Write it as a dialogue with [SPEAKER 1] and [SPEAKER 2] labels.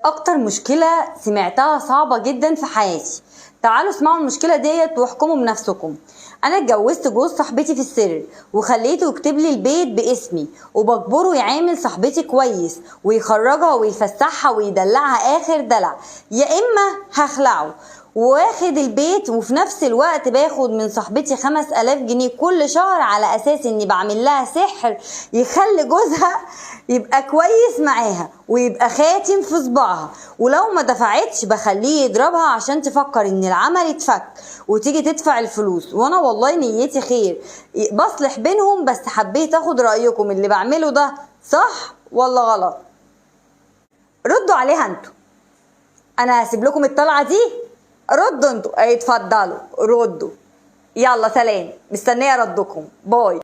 [SPEAKER 1] اكتر مشكلة سمعتها صعبة جدا في حياتي. تعالوا اسمعوا المشكلة ديت واحكموا بنفسكم. انا اتجوزت جوز صاحبتي في السر وخليته يكتب لي البيت باسمي، وبجبره يعامل صاحبتي كويس ويخرجها ويفسحها ويدلعها اخر دلع، يا اما هخلعه. واخد البيت وفي نفس الوقت باخد من صاحبتي 5000 جنيه كل شهر على اساس اني بعمل لها سحر يخلي جوزها يبقى كويس معاها ويبقى خاتم في صباعها، ولو ما دفعتش بخليه يضربها عشان تفكر ان العمل اتفك وتيجي تدفع الفلوس. وانا والله نيتي خير، بصلح بينهم، بس حبيت اخد رايكم، اللي بعمله ده صح ولا غلط؟ ردوا عليها انتوا، انا هسيب لكم الطلعة دي، ردوا انتوا، اتفضلوا ردوا. يلا سلام، مستنيه ردكم، باي.